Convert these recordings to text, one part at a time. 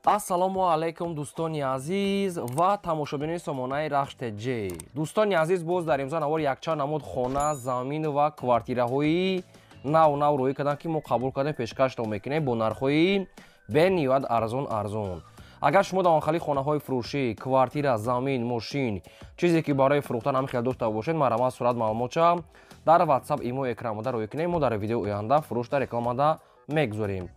Ассалому алайкум, дӯстони азиз ва тамошобинони сомонаи Рахш ТЖ. Дӯстони азиз, боз дар имза навор якчанд намуд хона, замин ва квартираҳои нав нав рӯӣ карданд, ки мо қабул кардем, пешкаштон мекунем бо нархҳои бениҳоят арзон арзон. Агар шумо дар онхали хонаҳои фурӯшӣ, квартира, замин, мошин, чизе ки барои фурӯхтан ҳам хел дошта бошед, марҳамат, сурат, маълумотча дар WhatsApp, имо, экранмода рӯӣ кунем, мо дар видеои оянда фурӯш дар рекламада мегузорем.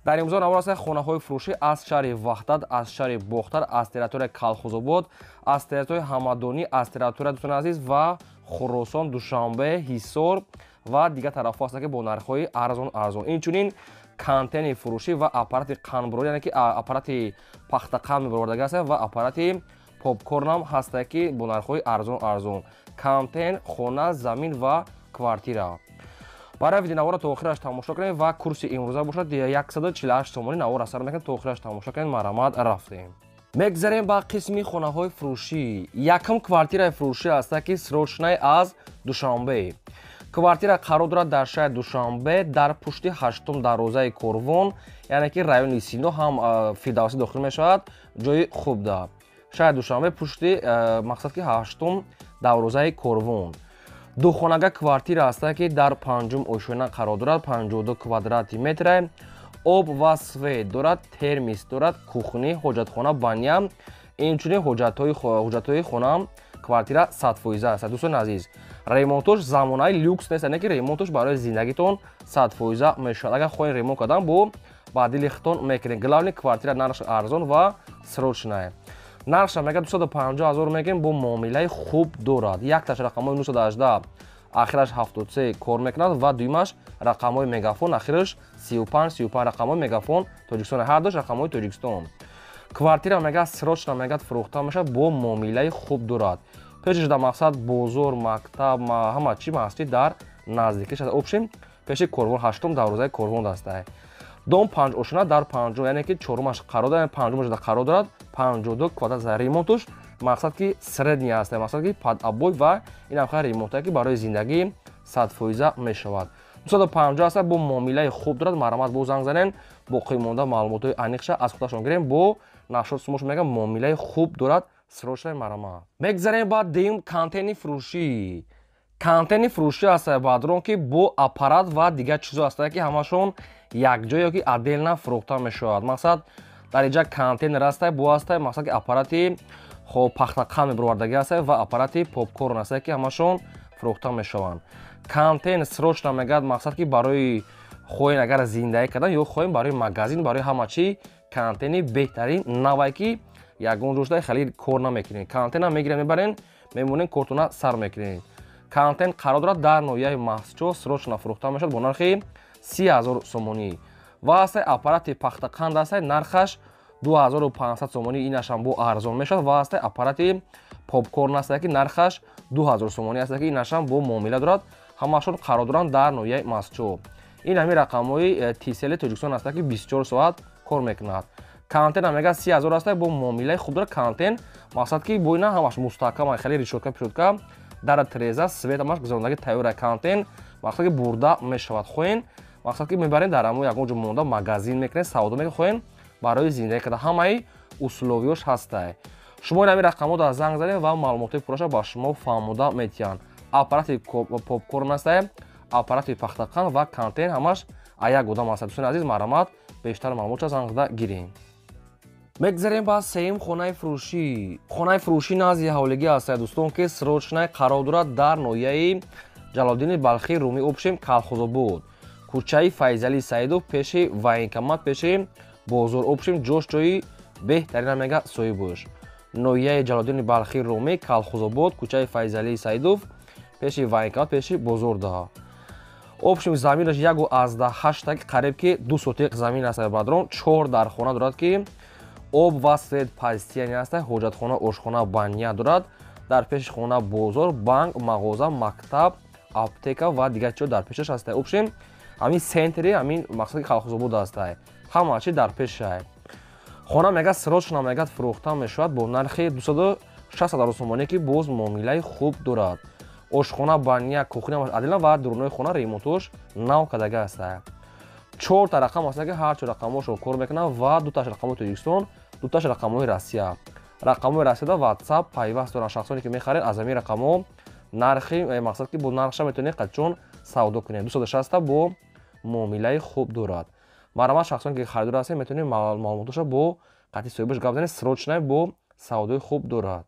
Дар имзо навор аст хонаҳои фурӯшӣ аз шаҳри Ваҳдат, аз шаҳри Бохтар, аз территорияи Калхозобод, аз территорияи Ҳамадонӣ, аз территорияи, дӯстони азиз, ва Хуросон, Душанбе, Ҳисор ва дигар тарафҳо ҳастанд, ки бо нархҳои арзон арзон. Инчунин контейнери фурӯшӣ ва аппарати қандбурорӣ, яъне ки аппарати пахтақанд мебаровардагӣ аст ва аппарати попкорнам ҳаста, ки бо нархҳои арзон арзон. Контейнер, хона, замин ва квартира. Барои видеонаворро то охираш тамошо кунед ва курси имрӯза бошад 148 сомонӣ. Навор асар мекунед, то охираш тамошо кунед. Марҳамат, рафтем. Мегзарем ба қисми хонаҳои фурӯшӣ. Якум квартираи фурӯшӣ аста, ки срочный аз Душанбе. Квартира қарор дорад дар шаҳри Душанбе, дар пушти ҳаштум дарвозаи Корвон, яъне ки райони Сино ҳам Фирдавсӣ дохил мешавад, ҷои хуб да. Шаҳри Душанбе, пушти, мақсад ки, ҳаштум дарвозаи Корвон. Духонага квартира аста, ки дар панҷум ошёна қарор дорад, 52 квадрати метра, об ва свет дорад, термис дорад, кухни, ҳоҷатхона, баня, инчунин ҳуҷҷатҳои хона, квартира 100% аст. Дӯстони азиз, ремонтош замонаи люкс нест, яъне ки ремонтош барои зиндагитон 100% мешавад. Агар хоҳед ремонт кардан, бо ба дили худтон мекунед. Главный, квартира нархш арзон ва срочная. Нархша мега 250 ҳазор мегем, бо муомилаи хуб дорад. Якташ рақамҳои 918, ахираш 73 кор мекунад ва дуюмаш рақамҳои Мегафон, ахираш 35 35, рақамҳои Мегафон Тоҷикистон, ҳардуш рақамҳои Тоҷикистон. Квартира мега срочно мега фурӯхта мешавад, бо муомилаи хуб дорад. Пешаш дар мақсад бозор, мактаб, ҳама чи, масҷид дар наздикиш аст. Общем, пеши Корвон, ҳаштум дарвозаи Корвон дастае. Дом панҷ ошона, дар панҷум, яъне ки чорумаш қарор дорад, панҷумаш қарор дорад, 52 квадрат. Ремонтуш мақсад ки средний аст, мақсад ки под обой ва ин ҳам ремонтае, ки барои зиндагӣ 100% мешавад. 250 аст, бо муомилаи хуб дорад. Марҳамат, бо занг занен, боқӣ монда маълумотҳои аниқша аз худашон гирем. Бо нашод сумош мегам, муомилаи хуб дорад, срочный. Марҳамат. Мегзарем ба дуюм контейнери фурӯшӣ. Контейнери фурӯшӣ аст, бадрон, ки бо аппарат ва дигар чизо ҳастанд, ки ҳамашон якҷо ё ки отдельно фурӯхта мешавад. Мақсад, дар инҷа контейнер аста, бо аста, мақсад ки аппарати, хоб, пахтақанд мебаровардагӣ аста ва аппарати попкорн аста, ки ҳамашон фурӯхта мешаванд. Контейнер срочно мегӯяд, мақсад ки барои хоҳем агар зиндагӣ кардан ё хоҳем барои магазин, барои ҳама чӣ контейнери беҳтарин навай, ки ягон ҷошта хеле кор намекунед. Контейнер мегирем, мебарен, мемонем, кортона сар мекунед. Контейнер қарор дорад дар ноҳияи Мастчо, срочно фурӯхта мешавад бо нархи 30 000 сомонӣ. Ва ҳастай аппарати пахтақанд ҳастай, нархаш 2500 сомонӣ, инашам бо арзон мешавад. Ва ҳастай аппарати попкорн ҳастай, ки нархаш 2000 сомонӣ ҳастай, ки инашам бо муомила дорад. Ҳамашон қарор доранд дар ноҳияи Мастчо. Ин ҳамин рақамҳои Тисели Тоҷикистон ҳастай, ки 24 соат кор мекунад. Контейнер мега 30 000 ҳастай, бо муомилаи хуб дорад. Контейнер, мақсад ки бо ина ҳамаш мустаҳкам, хеле решётка, пишётка, дара, треза, свет ҳамаш гузарондагӣ тайёра. Контейнер, мақсад ки, бурда мешавад. Хоҳен, мақсад ки, мебарем, дар ҳамо ягон ҷо монда магазин мекунед, савдо мекунед, хоҳен барои зиндагӣ карда, ҳамаи условия ш ҳастай. Шумо ин ҳамин рақамҳо дар занг занед ва маълумотҳои пурраша ба шумо фаҳмода метиҳанд. Аппарати попкорн ҳастай, аппарати пахтақанд ва контейнер ҳамаш як одам ҳаст. Дӯстони азиз, марҳамат, бештар маълумотша занг зада гирем. Мегзарем ба сеюм хонаи фурӯшӣ. Хонаи фурӯшӣ назди ҳавлигӣ ҳастад, дӯстон, ки срочный қарор дорад дар ноҳияи Ҷалолиддини Балхӣ, Румӣ, общем, Калхозобод, кӯчаи Файзалӣ Саидов, пеши военкомат, пеши бозор. Общем, ҷош ҷои беҳтарина мега соҳибош. Ноҳияи Ҷалолиддини Балхӣ, Румӣ, Калхозобод, кӯчаи Файзалӣ Саидов, пеши военкомат, пеши бозор даҳа. Общем, заминаш 1,8, ки қариб ки 2 сотиқ замин аст, бадрон. Чор дархона дорад, ки об ва свет постоянный аст, ҳоҷатхона, ошхона, баня дорад. Дар пеши хона бозор, банк, мағоза, мактаб, аптека ва дигар чизо дар пешаш ҳаста. Общем, ҳамин центри ҳамин, мақсади, Калхозобод ҳастай, ҳама чи дар пешай. Хона мегӯяд срочно мегӯяд фурӯхта мешавад бо нархи 260 000 сомонӣ, ки боз муомилаи хуб дорад. Ошхона, баня, кухня отдельно ва дурунои хона ремонтош нав кардага ҳаста. Чорта рақам аст, ки ҳар чор рақамҳошро кор мекунанд ва дуташ рақамҳои Тоҷикистон, дуташ рақамҳои Россия. Рақамҳои Россияда WhatsApp пайваст доранд. Шахсоне ки мехаред, аз ҳамин рақамҳо нархи мақсад ки бо нархша метавонед қадчон савдо кунед. 260 бо муомилаи хуб дорад. Марҳамат, шахсоне ки харидор ҳастед, метавонед маълумотоша бо қатъи соҳибаш гап занед, срочно бо савдои хуб дорад.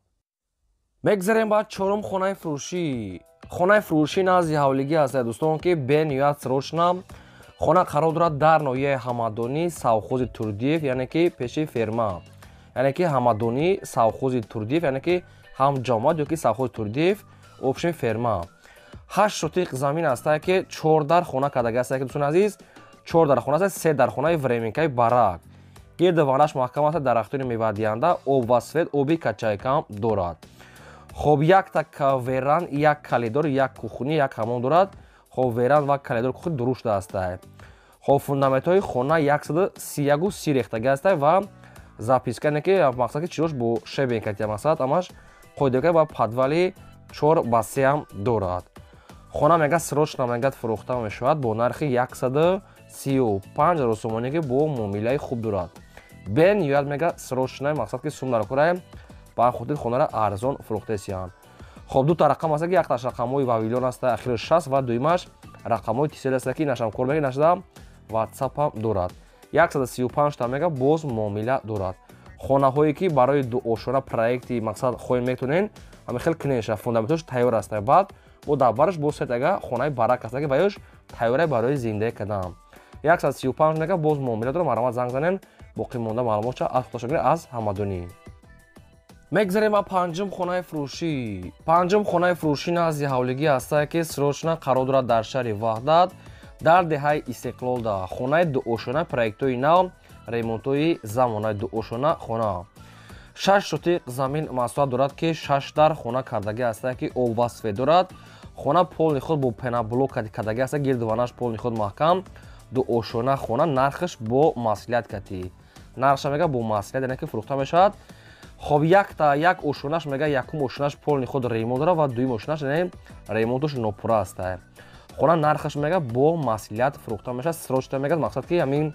Мегзарем ба чорум хонаи фурӯшӣ. Хонаи фурӯшӣ назди ҳавлигӣ аст, дӯстон, ки бениҳоят срочно. Хона қарор дорад дар ноҳияи Ҳамадонӣ, совхози Турдиев, яъне ки пеши ферма, яъне ки Ҳамадонӣ, совхози Турдиев, яъне ки ҳам ҷамоат ё ки совхози Турдиев, общем ферма. 8 сотиқ замин астае, ки чор дар хона кардаги астае, ки, дӯстони азиз, чор дар хона аст, се дар хонаи временкаи барак. Гирду ванаш маҳкам аст, дарахтони мевадиҳанда, об ва свет, оби качайкам дорад. Хоб, якта веран, як коридор, як кухня, як ҳамом дорад. Хоб, веран ва коридор, кухня дурушта астае. Хоб, фундаментҳои хона 131 си рехтаги астае ва записка не, ки мақсад ки чирош бо щебень катия, мақсад амаш қоидака ва подвали 4 ба 3 ам дорад. Хона мега срочно мегад фурӯхта мешавад бо нархи 135 000 сомонӣ, ки бо муомилаи хуб дорад. Бениҳоят мега срочно, мақсад ки сум дар кораем, ба хотир хонаро арзон фурӯхтесиянд. Хоб, дута рақам аст, ки якташ рақамҳои Вавилон аст, ахири 60, ва дуюмаш рақамҳои Тисел аст, ки инашам кор мекунад, нашуда ватсапам дорад. 135 та мега боз муомила дорад. Хонаҳое ки барои дуошона проекти мақсад хоҳем, метонен ҳами хел кинеша, фундаментош тайёр аст. Баъд бо дар бараш бо сетага хонаи барак аст, ки ваёш тайёра барои зиндагӣ кардан. 135 мега боз муомила дорад. Марҳамат, занг занен, боқӣ монда маълумотша аз худашон гиред. Аз Ҳамадонӣ мегзарем ба панҷум хонаи фурӯшӣ. Панҷум хонаи фурӯшӣ назди ҳавлигӣ ҳастае, ки срочно қарор дорад дар шаҳри Ваҳдат, дар деҳаи Истиқлолда. Хонаи дуошона, проектҳои нав, ремонтҳои замонаи, дуошона хона. 6 сотиқ замин масоҳат дорад, ки шаш дар хона кардагӣ ҳастае, ки об ва свет дорад. Хона полный худ бо пеноблок кардагӣ аста, гирду ванаш полный худ маҳкам. Дуошона хона, нархаш бо маслиҳат катӣ, нархша мега бо маслиҳат, яъне ки фурӯхта мешавад. Хоб, якта як ошонаш мега, якум ошонаш полный худ ремонт дорад ва дуюм ошонаш, яъне ремонташ нопурра аста. Хона нархаш мега бо маслиҳат фурӯхта мешавад, срочно мега. Мақсад ки ҳамин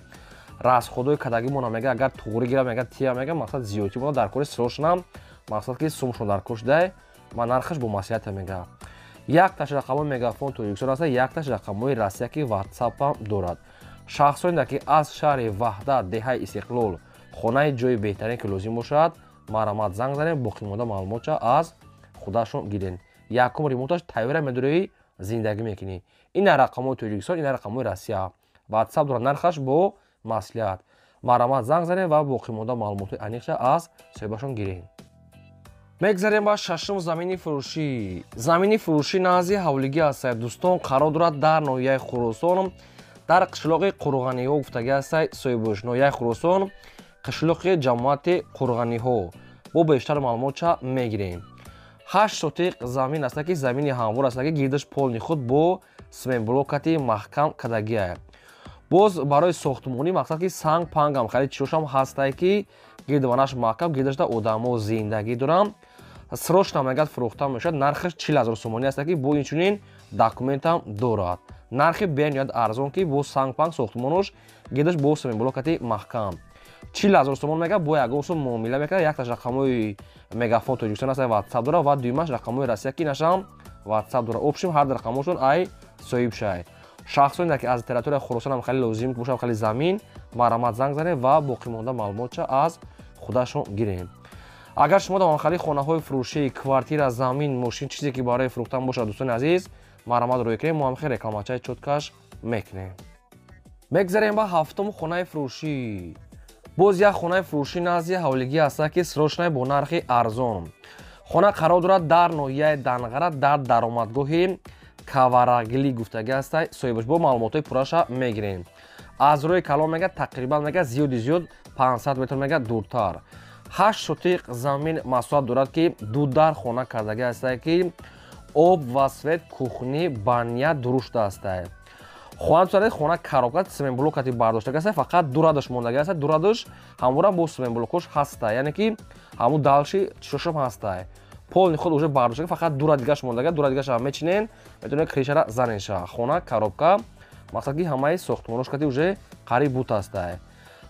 расходҳои кардагимона мега, агар туғрӣ гира, мега тия, мега мақсад зиёдтӣ мона дар кори срочно, мақсад ки сумшон дар кор шудай ва нархаш бо маслиҳата мега. Якташ рақамҳои Мегафон Тоҷикистон аста, якташ рақамҳои Россия, ки ватсапам дорад. Шахсоне ки аз шаҳри Ваҳдат, деҳаи Истиқлол, хонаи ҷои беҳтарин ки лозим бошад, марҳамат, занг занед, боқимонда маълумотша аз худашон гирен. Якум ремонташ тайёра, медорӣ, зиндагӣ мекунӣ. Ина рақамҳои Тоҷикистон, ина рақамҳои Россия, ватсап дорад, нархаш бо маслиҳат. Марҳамат, занг занед ва боқимонда маълумотҳои аниқша аз соҳибашон гирен. Мегзарем ба шашум замини фурӯшӣ. Замини фурӯшӣ назди ҳавлигӣ ҳастад, дӯстон, қарор дорад дар ноҳияи Хуросон, дар қишлоқи Қурғаниҳо гуфтагӣ ҳастад соҳибош. Ноҳияи Хуросон, қишлоқи ҷамоати Қурғаниҳо. Бо бештар маълумотча мегирем. 8 сотиқ замин аста, ки замини ҳамвор аста, ки гирдаш полный худ бо цементблокати маҳкам кардагиа. Боз барои сохтмонӣ, мақсад ки санг пангам харид чирошам ҳастае, ки гирдванаш маҳкам, гирдашда одамо зиндагӣ дорам. Срочно мегӯяд фурӯхта мешавад, нархаш 40 000 сомонӣ аст, ки бо инчунин документам дорад. Нархи бениҳоят арзон, ки бо сангпанг сохтмонош, гирдаш бо цементблокати маҳкам. 40 000 сомон мега бо ягон сум муомила мекунад. Якташ рақамҳои Мегафон Тоҷикистон аст, ватсап дорад, ва дуюмаш рақамҳои Россия, ки нашам ватсап дорад. Общем, ҳар рақамҳошон ай соҳиб шай. Шахсоне ки аз территорияи Хуросонам хеле лозим бошад хеле замин, марҳамат, занг занед ва боқимонда маълумотча аз худашон гирем. Агар шумо дар хали хонаҳои фурӯшӣ, квартира, замин, мошин, чизе ки барои фурӯхтан бошад, дӯстони азиз, марҳамат, рӯй кунем, мо ҳам хеле рекламачаи чёткаш мекунем. Мегзарем ба ҳафтум хонаи фурӯшӣ. Боз як хонаи фурӯшӣ назди ҳавлигӣ ҳаста, ки срочно бо нархи арзон. Хона қарор дорад дар ноҳияи Данғара, дар даромадгоҳи Каварагилӣ гуфтагӣ ҳаста соҳибаш. Бо маълумотҳои пурраша мегирем. Аз рӯи калон мега тақрибан мега зиёди зиёд 500 метр мега дуртар. 8 сотиқ замин масоҳат дорад, ки ду дар хона кардагӣ ҳастае, ки об ва свет, кухня, баня дурушта ҳастае. Хона, хона коробка, цементблокати бардоштага аст, фақат ду радаш мондага аст. Ду радаш ҳамвора бо цементблокош ҳаста, яъне ки ҳамун дальше чишошам ҳастае. Полный худ уже бардоштага, фақат ду ра дигаш мондага. Ду ра дигаша мечинен, метавонед крышара занен ша. Хона коробка, Мақсад ки ҳамаи сохтмонош кати уже қариб бут ҳастай.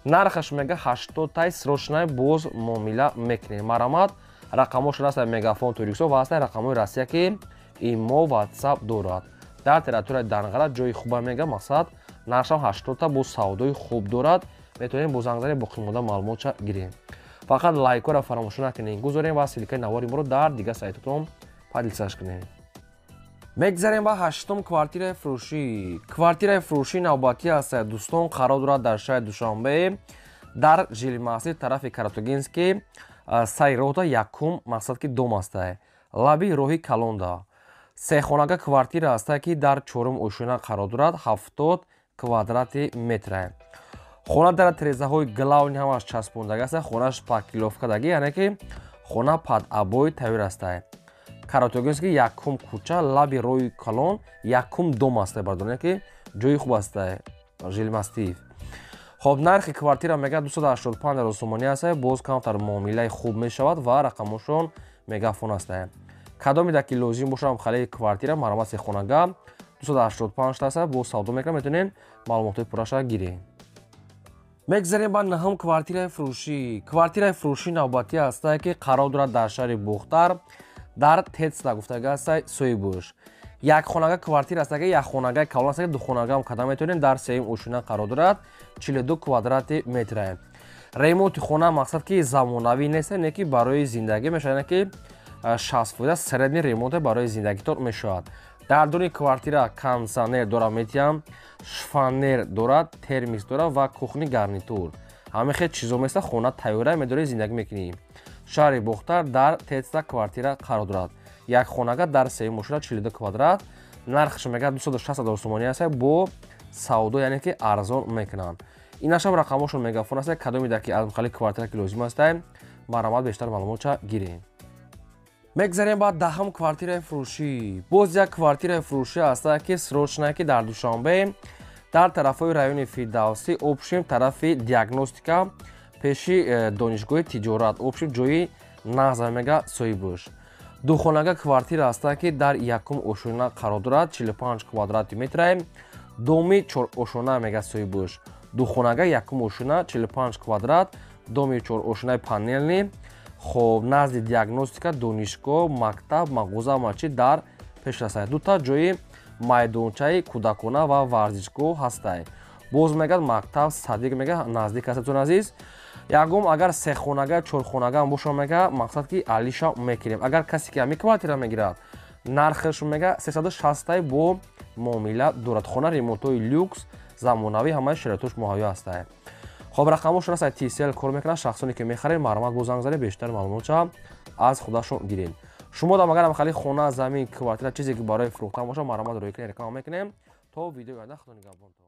Нархаш мега 80 тай, срочный, боз муомила мекунем. Марамат, рақамошон ҳастай Мегафон Туриксо ва ҳастай рақамҳои Россия, ки ИМО, Ватсап дорад. Дар территорияи Данғара ҷои хуба мега, мақсад нархшам 80 та, боз савдои хуб дорад. Метавонем бо занг занем, боқимонда маълумотша гирем. Фақат лайкҳоро фаромӯш накунем, гузорем ва ссылка и навори моро дар дигар сайтотон поделиться ш кунем. Мегзарем ба ҳаштум квартираи фурӯшӣ. Квартираи фурӯшӣ навбатӣ аст, дӯстон, қарор дорад дар шаҳри Душанбе, дар Жилмассив, тарафи Каратогинский, сари роҳда якум, мақсад ки дом астае, лаби роҳи калонда. Сехонага квартира астае, ки дар чорум ошёна қарор дорад, 70 квадрати метрае. Хона дар тирезаҳои главный ҳамаш часпондага аст, хонаш шпаклёвка даги, яъне ки хона под обои тайёр астае. Каратогинский, якум кӯча, лаби роҳи калон, якум дом астае, бардоне ки ҷои хуб астае, Жилмассив. Хоб, нархи квартира мега 285 ҳазор сомонӣ астае, боз камтар муомилаи хуб мешавад ва рақамошон Мегафон астае. Кадомеда ки лозим бошам халии квартира, марҳамат, сехонага 285 аста, боз савдо мекунам, метавонем маълумотҳои пурраша гирем. Мегзарем ба наҳум квартираи фурӯшӣ. Квартираи фурӯшӣ навбатӣ астае, ки қарор дорад дар шаҳри Бохтар, дар Тецла гуфтага астае соҳибуш. Якхонага квартира аст, ки якхонагаи калон аст, ки духонагаам карда метавонем, дар сеюм ошёна қарор дорад, 42 квадрати метрае. Ремонти хона, мақсад ки замонавӣ нест, не ки барои зиндагӣ мешавад, ки 60% средний ремонте барои зиндагитон мешавад. Дар дуни квартира кондиционер дорад, метиҳам, шифоньер дорад, термос дорад ва кухонный гарнитур. Ҳамин хел чизо места, хона тайёра, медорӣ, зиндагӣ мекунӣ. Шаҳри Бохтар, дар Тецла квартира қарор дорад. Як хонага дар сеюм ошёна, 42 квадрат, нархаш мега 260 ҳазор сомонӣ аст, бо савдо, яъне ки арзон мекунанд. Инашам рақамошон Мегафон аст. Кадомеда ки аз мухали квартира ки лозим аст, марҳамат, бештар маълумотша гирем. Мегзарем ба даҳум квартираи фурӯшӣ. Боз як квартираи фурӯшӣ аст, ки срочная, ки дар Душанбе, дар тарафҳои райони Фирдавсӣ, общем, тарафи диагностика, пеши донишгоҳи тиҷорат, общем, ҷои нағза мега соҳибуш. Духонага квартира аст, ки дар якум ошёна қарор дорад, 45 квадрати метрае, доми чорошона мега соҳибуш. Духонага, якум ошёна, 45 квадрат, доми чорошонаи панельный. Хоб, назди диагностика, донишгоҳ, мактаб, мағоза, ҳама дар пеш ҳастае. Дута ҷои майдончаи кӯдакона ва варзишгоҳ ҳастае. Боз мегӯяд, мактаб, садик мега наздик аст. Тун азиз, ягум агар сехонага, чорхонагаам боша, мега, мақсад ки алиша мекунем. Агар касе ки ҳамин квартира мегирад, нархаш мега 360, бо муомила дорад. Хона ремонтҳои люкс, замонавӣ, ҳамаи шароитош муҳайё ҳастае. Хоб, рақамошон аст, Tcell кор мекунад. Шахсоне ки мехаред, марҳамат, бо занг занед, бештар маълумотша аз худашон гиред. Шумо дам агар хали хона, замин, квартира, чизе ки барои фурӯхтан бошад, марҳамат, рӯй кунед, реклама мекунем. То видеои оянда, худо нигаҳбонтон.